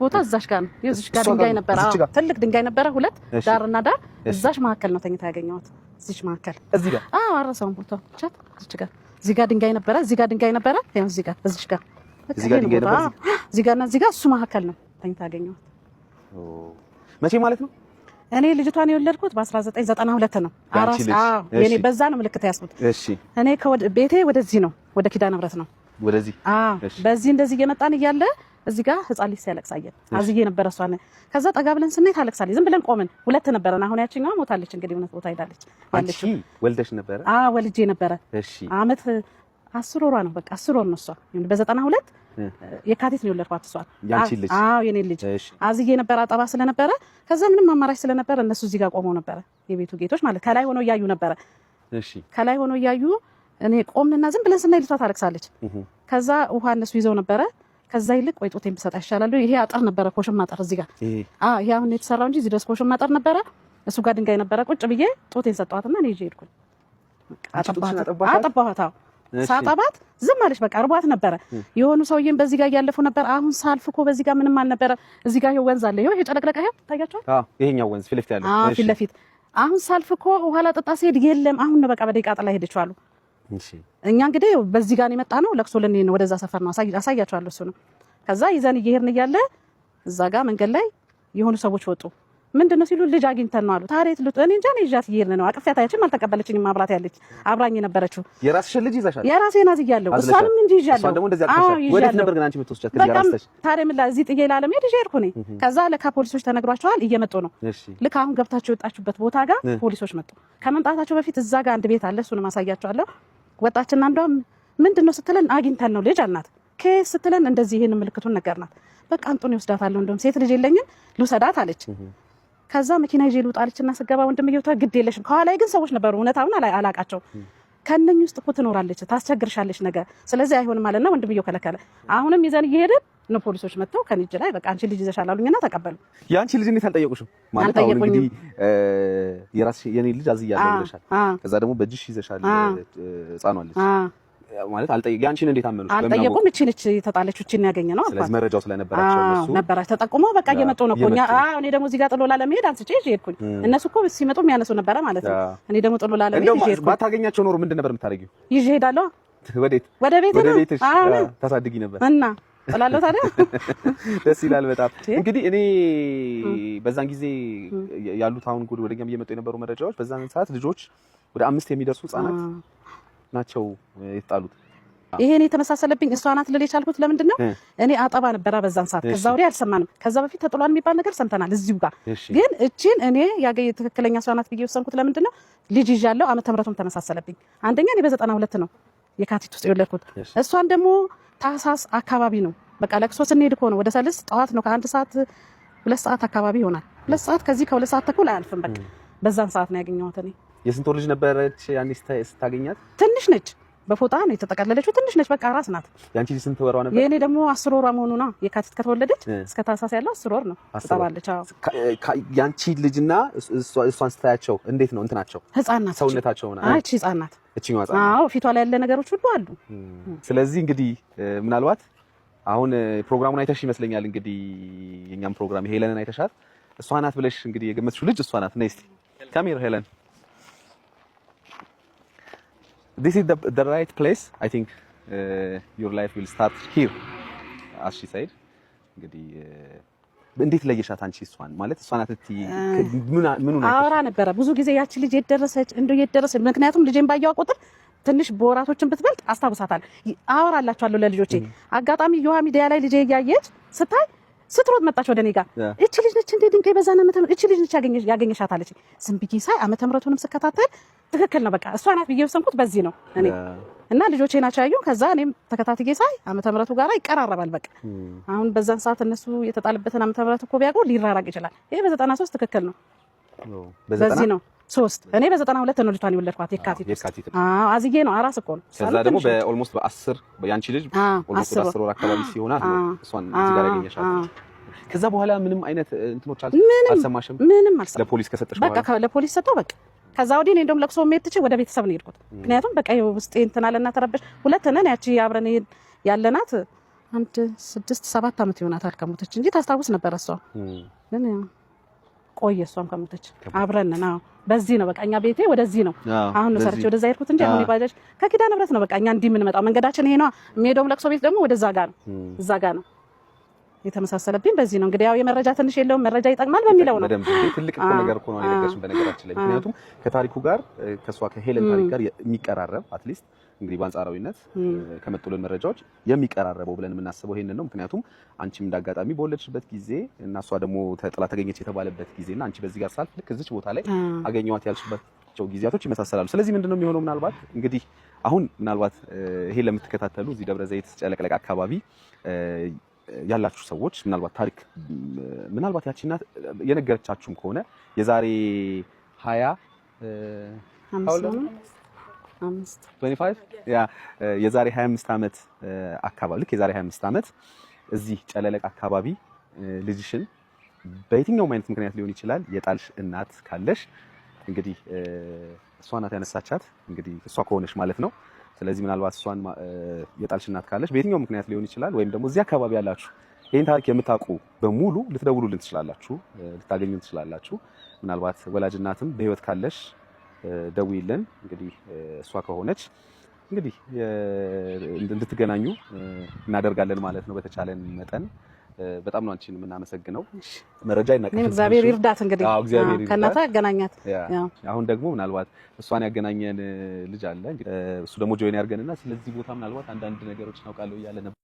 ቦታ እዛሽ ጋር ነው። እዚሽ ጋር ድንጋይ ነበረ፣ ትልቅ ድንጋይ ነበረ፣ ሁለት ዳርና ዳር። እዛሽ መካከል ነው ተኝታ ያገኘኋት። እዚሽ መካከል እዚህ ጋር። አዎ፣ አረሳውን ቦታ ቻት እዚች ጋር፣ እዚህ ጋር ድንጋይ ነበረ፣ እዚህ ጋር ድንጋይ ነበረ። ይኸው እዚህ ጋር፣ እዚሽ ጋር፣ እዚህ ጋር ድንጋይ ነበረ። እዚህ ጋርና እዚህ ጋር እሱ መካከል ነው ተኝታ ያገኘኋት። መቼ ማለት ነው? እኔ ልጅቷን የወለድኩት በ1992 ነው። አራስ አዎ፣ የኔ በዛ ነው ምልክት ያስኩት። እሺ። እኔ ቤቴ ወደዚህ ነው፣ ወደ ኪዳነ ምህረት ነው። ወደዚህ። አዎ፣ በዚህ እንደዚህ እየመጣን እያለ እዚህ ጋር ህፃን ልጅ ሲያለቅስ አየን። አዝዬ ነበረ እሷን። ከዛ ጠጋ ብለን ስናይ ታለቅሳለች። ዝም ብለን ቆምን። ሁለት ነበረን። አሁን ያችኛዋ ሞታለች። እንግዲህ እውነት ቦታ ሄዳለች። አንቺ ወልደሽ ነበረ? አዎ፣ ወልጄ ነበረ። እሺ። አመት 10 ወሯ ነው። በቃ 10 ወር ነው እሷ። በ92 የካቲት ነው የወለድኳት እሷን። ያንቺ ልጅ? አዎ፣ የኔ ልጅ። አዝዬ ነበረ፣ አጠባ ስለነበረ፣ ከዛ ምንም አማራጭ ስለነበረ እነሱ እዚህ ጋር ቆመው ነበረ። የቤቱ ጌቶች ማለት ከላይ ሆነው እያዩ ነበረ። እሺ። ከላይ ሆነው እያዩ እኔ ቆምንና ዝም ብለን ስናይ ልጅቷ ታለቅሳለች። ከዛ ውሃ እነሱ ይዘው ነበረ። ከዛ ይልቅ ወይ ጡቴን ብሰጣ ይሻላል። ይሄ አጥር ነበረ፣ ኮሽም አጥር እዚህ ጋር። አዎ፣ ይሄ አሁን የተሰራው እንጂ እዚህ ድረስ ኮሽም አጥር ነበረ። እሱ ጋር ድንጋይ ነበረ። ቁጭ ብዬ ጡቴን ሰጠኋትና እኔ ይዤ ሄድኩኝ። አጠባኋት። አዎ፣ ሳጠባት ዝም አለች። በቃ እርቧት ነበረ። የሆኑ ሰውዬም በዚህ ጋር እያለፉ ነበር። አሁን ሳልፍ እኮ በዚህ ጋር ምንም አልነበረ። እዚህ ጋር ይኸው ወንዝ አለ። ይኸው ይሄ ጨለቅለቀ ይኸው ታያቸዋል። አዎ፣ ይሄኛው ወንዝ ፊት ለፊት ያለው። አዎ፣ ፊት ለፊት። አሁን ሳልፍ እኮ ውሃ ላጠጣ ስሄድ የለም። አሁን ነው በቃ በደቂቃ ጥላ ሄደችው አሉ። እኛ እንግዲህ በዚህ ጋር የመጣ ነው ለቅሶ ልንሄድ ነው። ወደዛ ሰፈር ነው፣ አሳያቸዋለሁ። እሱ ነው። ከዛ ይዘን እየሄድን እያለ እዛ ጋር መንገድ ላይ የሆኑ ሰዎች ወጡ። ምንድን ነው ሲሉ ልጅ አግኝተን ነው አሉ። ታዲያ የት እኔ እንጃ፣ እኔ ይዣት እየሄድን ነው። አቅፌያት አያችም፣ አልተቀበለችኝም። አብራት ያለች አብራኝ የነበረችው የራስሽን ልጅ ይዘሻል? የራሴን አዝያለሁ። እሷንም እንጂ ይዣለሁ። እሷን ደግሞ እንደዚህ አቅፈሻል። ወዴት ነበር ግን አንቺ የምትወስጃት? ከዚህ ጋር አንስተሽ? ታዲያ ምን እዚህ ጥዬ ላለመሄድ ይዤ ሄድኩ እኔ። ከዛ ለካ ፖሊሶች ተነግሯቸዋል፣ እየመጡ ነው። ልክ አሁን ገብታችሁ የወጣችሁበት ቦታ ጋር ፖሊሶች መጡ። ከመምጣታቸው በፊት እዛ ጋር አንድ ቤት አለ፣ እሱንም አሳያቸዋለሁ። ወጣችና አንዷ ምንድን ነው ስትለን አግኝተን ነው ልጅ አልናት። ከየት ስትለን እንደዚህ ይሄን ምልክቱን ነገርናት። በቃ አንጡን ይወስዳታለሁ፣ እንደውም ሴት ልጅ የለኝም ልውሰዳት አለች። ከዛ መኪና ይዤ ልውጣ አለችና ስገባ ወንድምየው ግድ የለሽም። ከኋላዬ ግን ሰዎች ነበሩ፣ እውነታውን አላቃቸው። ከእነኝህ ውስጥ እኮ ትኖራለች፣ ታስቸግርሻለች ነገር፣ ስለዚህ አይሆንም አለና ወንድምየው ከለከለ። አሁንም ይዘን እየሄድን ነው ፖሊሶች መጥተው ከእኔ እጅ ላይ በቃ አንቺ ልጅ ይዘሻል አሉኝና ተቀበሉ። የአንቺ ልጅ እንዴት አልጠየቁሽም? ማለት አሁን እንግዲህ የራስሽ የኔ ልጅ አዝያለሁ ብለሻል። ከዛ ደግሞ በእጅሽ ይዘሻል ህፃኗ ልጅ ማለት አልጠየቅ ያንቺን እንዴት አመኑሽ? አልጠየቁም። እቺ ነች የተጣለችው፣ እቺን ያገኘ ነው። ስለዚህ መረጃው ስለነበራቸው እነሱ ነበራቸው ተጠቁሞ በቃ እየመጡ ነው እኮ እኛ። አዎ፣ እኔ ደግሞ እዚህ ጋር ጥሎ ላለመሄድ አንስቼ ይዤ ሄድኩኝ። እነሱ እኮ ሲመጡ የሚያነሱ ነበረ ማለት ነው። እኔ ደግሞ ጥሎ ላለመሄድ ይዤ ሄድኩኝ። ባታገኛቸው ኖሮ ምንድን ነበር የምታደርጊው? ይዤ ሄዳለሁ። ወዴት? ወደ ቤቴ ወደ ነው። ቤትሽ ታሳድጊ ነበር እና ጥላለሁ ታዲያ። ደስ ይላል በጣም። እንግዲህ እኔ በዛን ጊዜ ያሉት አሁን ጉድ ወደኛም እየመጡ የነበሩ መረጃዎች በዛን ሰዓት ልጆች ወደ 5 የሚደርሱ ህጻናት ናቸው የተጣሉት። ይሄን የተመሳሰለብኝ እሷ ናት ልል የቻልኩት ለምንድን ነው? እኔ አጠባ ነበረ በዛን ሰዓት። ከዛ ወዲህ አልሰማንም። ከዛ በፊት ተጥሏል የሚባል ነገር ሰምተናል እዚሁ ጋር። ግን እቺን እኔ ያገኘ ትክክለኛ እሷ ናት ብዬ ወሰንኩት ለምንድን ነው? ልጅ ይዣለሁ፣ ዓመተ ምሕረቱም ተመሳሰለብኝ። አንደኛ እኔ በ92 ነው የካቲት ውስጥ የወለድኩት። እሷን ደግሞ ታህሳስ አካባቢ ነው። በቃ ለቅሶ ስንሄድ እኮ ነው ወደ ሰልስት ጠዋት ነው፣ ከአንድ ሰዓት 2 ሰዓት አካባቢ ይሆናል። 2 ሰዓት ከዚህ ከ2 ሰዓት ተኩል አያልፍም። በቃ በዛን ሰዓት ነው ያገኘኋት እኔ። የስንት ወር ልጅ ነበረች ያኔ ስታገኛት? ትንሽ ነች። በፎጣ ነው የተጠቀለለችው። ትንሽ ነች፣ በቃ ራስ ናት። ያንቺ ልጅ ስንት ወሯ ነበር? የኔ ደግሞ 10 ወሯ መሆኑ ነው። የካቲት ከተወለደች እስከ ታህሳስ ያለው 10 ወር ነው። ትጠባለች። አዎ። ያንቺ ልጅና እሷን ስታያቸው እንዴት ነው እንትናቸው? ህፃን ናት። ሰውነታቸው? አይ፣ እቺ ህፃን ናት። እቺኛዋ ህፃን። አዎ፣ ፊቷ ላይ ያለ ነገሮች ሁሉ አሉ። ስለዚህ እንግዲህ ምናልባት አሁን ፕሮግራሙን አይተሽ ይመስለኛል፣ እንግዲህ የኛም ፕሮግራም ሄለንን አይተሻት እሷ ናት ብለሽ እንግዲህ የገመትሽው ልጅ እሷ ናት። ነይ እስቲ፣ come here ሄለን። This is the right place. I think your life will start here, as she said. እንግዲህ እንዴት ለየሻት አንቺ እሷን? ማለት እሷ ናት እትይ ምኑ ነው? አወራ ነበረ ብዙ ጊዜ ያቺ ልጅ የት ደረሰች፣ እንደው የት ደረሰች። ምክንያቱም ልጄን ባየዋ ቁጥር ትንሽ በወራቶችን ብትበልጥ አስታውሳታለሁ። አወራላቸዋለሁ ለልጆቼ። አጋጣሚ የውሃ ሚዲያ ላይ ልጄ እያየች ስታይ ስትሮጥ መጣች ወደ እኔ ጋር። እቺ ልጅ ነች እንዴ ድንጋይ በዛን ዓመተ ምህረት እቺ ልጅ ነች ያገኘሻት አለች። ዝም ብዬ ሳይ ዓመተ ምህረቱንም ስከታተል ትክክል ነው። በቃ እሷ ናት ብዬ ወሰንኩት በዚህ ነው እኔ እና ልጆቼ ናቸው ያዩ። ከዛ እኔም ተከታትዬ ሳይ ዓመተ ምህረቱ ጋር ይቀራረባል። በቃ አሁን በዛን ሰዓት እነሱ የተጣለበትን ዓመተ ምህረት እኮ ቢያውቁ ሊራራቅ ይችላል። ይሄ በ93 ትክክል ነው። በዚህ ነው ሶስት፣ እኔ በ92 ነው ልጅቷን የወለድኳት የካቲት ውስጥ። አዎ፣ አዝዬ ነው፣ አራስ እኮ ነው። ከዛ ደግሞ በ almost በ10 ያንቺ ልጅ almost በ10 ወር አካባቢ ሲሆናት ነው እሷን እዚህ ጋር ያገኘሻት። ከዛ በኋላ ምንም አይነት እንትኖች አልሰማሽም? ምንም አልሰማሁም። ለፖሊስ ከሰጠሽ በኋላ? በቃ ለፖሊስ ሰጠው በቃ። ከዛ ወዲህ እኔ እንደውም ለቅሶ መሄድ ትቼ ወደ ቤተሰብ ነው የሄድኩት። ምክንያቱም በቃ ውስጤ እንትን አለና ተረበሽ። ሁለት ነን፣ ያቺ አብረን ያለናት አንድ 6-7 ዓመት ይሆናታል ከሞተች እንጂ ታስታውስ ነበር እሷ። ግን ያው ቆየ እሷም ከሞተች፣ አብረን ነን። አዎ፣ በዚህ ነው በቃ እኛ ቤቴ ወደዚህ ነው። አሁን ነው ሰርቼ ወደዛ ሄድኩት እንጂ አሁን የባጃጅ ከኪዳነ ምሕረት ነው በቃ እኛ እንዲህ የምንመጣው፣ መንገዳችን ይሄ ነው። የሚሄደውም ለቅሶ ቤት ደግሞ ወደዛ ጋር ነው፣ እዛ ጋር ነው የተመሳሰለብኝ። በዚህ ነው እንግዲህ ያው የመረጃ ትንሽ የለውም፣ መረጃ ይጠቅማል በሚለው ነው። በደንብ እንዴ፣ ትልቅ እኮ ነገር እኮ ነው የነገርሽን በነገራችን ላይ። ምክንያቱም ከታሪኩ ጋር፣ ከእሷ ከሄለን ታሪክ ጋር የሚቀራረብ፣ at least እንግዲህ በአንጻራዊነት ከመጡልን መረጃዎች የሚቀራረበው ብለን የምናስበው ይሄንን ነው። ምክንያቱም አንቺም እንዳጋጣሚ በወለድሽበት ጊዜ እና እሷ ደግሞ ተጥላ ተገኘች የተባለበት ጊዜ እና አንቺ በዚህ ጋር ሳልፍ ልክ እዚች ቦታ ላይ አገኘኋት ያልሽባቸው ጊዜያቶች ይመሳሰላሉ። ስለዚህ ምንድነው የሚሆነው? ምናልባት እንግዲህ አሁን ምናልባት ይሄን ለምትከታተሉ እዚህ ደብረ ዘይት ጨለቅለቅ አካባቢ ያላችሁ ሰዎች፣ ምናልባት ታሪክ ምናልባት ያቺ እናት የነገረቻችሁም ከሆነ የዛሬ 20 አምስት 25፣ yeah፣ የዛሬ 25 ዓመት አካባቢ፣ ልክ የዛሬ 25 ዓመት እዚህ ጨለለቅ አካባቢ ልጅሽን በየትኛውም አይነት ምክንያት ሊሆን ይችላል የጣልሽ እናት ካለሽ፣ እንግዲህ እሷ ናት ያነሳቻት፣ እንግዲህ እሷ ከሆነች ማለት ነው። ስለዚህ ምናልባት እሷን የጣልሽ እናት ካለሽ በየትኛውም ምክንያት ሊሆን ይችላል፣ ወይም ደግሞ እዚህ አካባቢ ያላችሁ ይህን ታሪክ የምታውቁ በሙሉ ልትደውሉልን ትችላላችሁ፣ ልታገኙን ትችላላችሁ። ምናልባት ወላጅ እናትም በህይወት ካለሽ ደውይልን። እንግዲህ እሷ ከሆነች እንግዲህ እንድትገናኙ እናደርጋለን ማለት ነው። በተቻለን መጠን በጣም ነው አንቺን የምናመሰግነው። መረጃ ይናቀፍ። እግዚአብሔር ይርዳት እንግዲህ። አዎ፣ እግዚአብሔር ይርዳት። ከእናቷ ያገናኛት። አሁን ደግሞ ምናልባት እሷን ያገናኘን ልጅ አለ። እሱ ደግሞ join ያድርገንና ስለዚህ ቦታ ምናልባት አንዳንድ ነገሮች እናውቃለሁ እያለ ነበር።